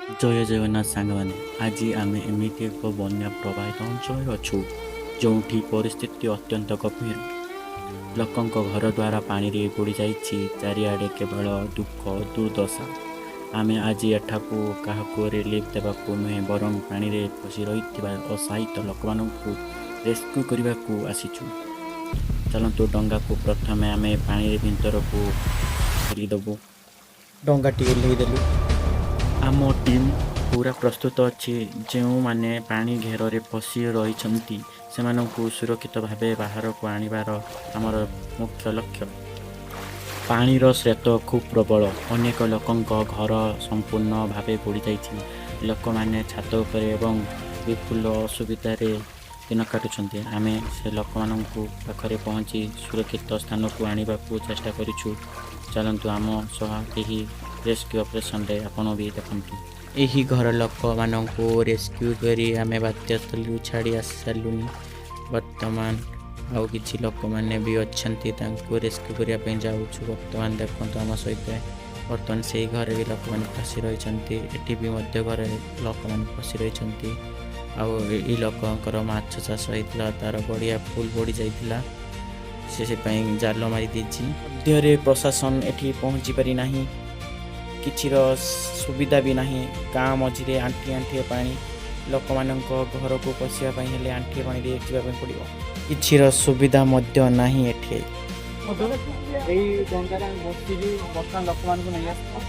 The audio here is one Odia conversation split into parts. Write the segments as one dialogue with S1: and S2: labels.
S1: ଜୟ ଜଗନ୍ନାଥ ସାଙ୍ଗମାନେ। ଆଜି ଆମେ ଏମିତି ଏକ ବନ୍ୟା ପ୍ରବାହିତ ଅଞ୍ଚଳରେ ଅଛୁ, ଯେଉଁଠି ପରିସ୍ଥିତି ଅତ୍ୟନ୍ତ ଗଭୀର। ଲୋକଙ୍କ ଘର ଦ୍ୱାର ପାଣିରେ ବୁଡ଼ି ଯାଇଛି। ଚାରିଆଡ଼େ କେବଳ ଦୁଃଖ, ଦୁର୍ଦ୍ଦଶା। ଆମେ ଆଜି ଏଠାକୁ କାହାକୁ ରିଲିଫ୍ ଦେବାକୁ ନୁହେଁ, ବରଂ ପାଣିରେ ଫସି ରହିଥିବା ଅସହାୟ ଲୋକମାନଙ୍କୁ ରେସ୍କ୍ୟୁ କରିବାକୁ ଆସିଛୁ। ଚାଲନ୍ତୁ, ଡଙ୍ଗାକୁ ପ୍ରଥମେ ଆମେ ପାଣି ଭିତରକୁ ଠେଲିଦେବୁ।
S2: ଡଙ୍ଗାଟି ଓହ୍ଲେଇ ଦେଲୁ।
S1: ଆମ ଟିମ୍ ପୁରା ପ୍ରସ୍ତୁତ ଅଛି। ଯେଉଁମାନେ ପାଣି ଘେରରେ ଫସି ରହିଛନ୍ତି, ସେମାନଙ୍କୁ ସୁରକ୍ଷିତ ଭାବେ ବାହାରକୁ ଆଣିବାର ଆମର ମୁଖ୍ୟ ଲକ୍ଷ୍ୟ। ପାଣିର ସ୍ରୋତ ଖୁବ୍ ପ୍ରବଳ। ଅନେକ ଲୋକଙ୍କ ଘର ସମ୍ପୂର୍ଣ୍ଣ ଭାବେ ବୁଡ଼ି ଯାଇଛି। ଲୋକମାନେ ଛାତ ଉପରେ ଏବଂ ବିପୁଳ ଅସୁବିଧାରେ ଦିନ କାଟୁଛନ୍ତି। ଆମେ ସେ ଲୋକମାନଙ୍କୁ ପାଖରେ ପହଞ୍ଚି ସୁରକ୍ଷିତ ସ୍ଥାନକୁ ଆଣିବାକୁ ଚେଷ୍ଟା କରୁଛୁ। ଚାଲନ୍ତୁ, ଆମ ସହ ଏହି ରେସ୍କ୍ୟୁ ଅପରେସନରେ ଆପଣ ବି ଦେଖନ୍ତୁ।
S2: ଏହି ଘର ଲୋକମାନଙ୍କୁ ରେସ୍କ୍ୟୁ କରି ଆମେ ବାତ୍ୟାସ୍ଥଳୀରୁ ଛାଡ଼ି ଆସି ସାରିଲୁଣି। ବର୍ତ୍ତମାନ ଆଉ କିଛି ଲୋକମାନେ ବି ଅଛନ୍ତି, ତାଙ୍କୁ ରେସ୍କ୍ୟୁ କରିବା ପାଇଁ ଯାଉଛୁ ବର୍ତ୍ତମାନ। ଦେଖନ୍ତୁ ଆମ ସହିତ। ବର୍ତ୍ତମାନ ସେଇ ଘରେ ବି ଲୋକମାନେ ଫସି ରହିଛନ୍ତି। ଏଠି ବି ମଧ୍ୟ ଘରେ ଲୋକମାନେ ଫସି ରହିଛନ୍ତି। ଆଉ ଏଇ ଲୋକଙ୍କର ମାଛ ଚାଷ ହେଇଥିଲା, ତାର ଗଡ଼ିଆ ଫୁଲ୍ ବଢ଼ି ଯାଇଥିଲା। ସେ ପାଇଁ ଜାଲ ମାରି ଦେଇଛି।
S1: ମଧ୍ୟରେ ପ୍ରଶାସନ ଏଠି ପହଞ୍ଚି ପାରି ନାହିଁ। କିଛିର ସୁବିଧା ବି ନାହିଁ। ଗାଁ ମଝିରେ ଆଣ୍ଠିଏ ଆଣ୍ଠିଏ ପାଣି। ଲୋକମାନଙ୍କ ଘରକୁ ପଶିବା ପାଇଁ ହେଲେ ଆଣ୍ଠିଏ ପାଣିରେ ଯିବା ପାଇଁ ପଡ଼ିବ। କିଛିର ସୁବିଧା ମଧ୍ୟ ନାହିଁ ଏଠି।
S3: ଏଇ ଡଙ୍ଗାରେ ଆମେ ବସିକି ବର୍ତ୍ତମାନ ଲୋକମାନଙ୍କୁ ନେଇ ଆସିଛୁ,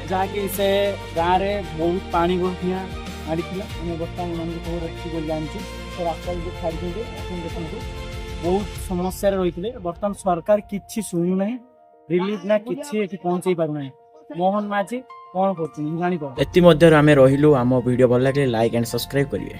S3: ଯାହାକି ସେ ଗାଁରେ ବହୁତ ପାଣି ନିଆଁ ମାଡ଼ିଥିଲା। ଆମେ ବର୍ତ୍ତମାନ ଏମାନଙ୍କୁ ସବୁ ରେସ୍କ୍ୟୁ କରି ଆଣିଛୁ। ସେ ରାସ୍ତାରେ ଯୋଉ ଛାଡ଼ିଛନ୍ତି, ଆପଣ ଦେଖନ୍ତୁ, ବହୁତ ସମସ୍ୟାରେ ରହିଥିଲେ। ବର୍ତ୍ତମାନ ସରକାର କିଛି ଶୁଣୁନାହିଁ, ରିଲିଫ ନା କିଛି ଏଠି ପହଞ୍ଚେଇ ପାରୁନାହିଁ। ମୋହନ ମାଝୀ କଣ କରୁଛନ୍ତି, ମୁଁ ଜାଣିପାରୁନି।
S1: ଏଥିମଧ୍ୟରେ ଆମେ ରହିଲୁ। ଆମ ଭିଡ଼ିଓ ଭଲ ଲାଗିଲେ ଲାଇକ୍ ଆଣ୍ଡ ସବସ୍କ୍ରାଇବ୍ କରିବେ।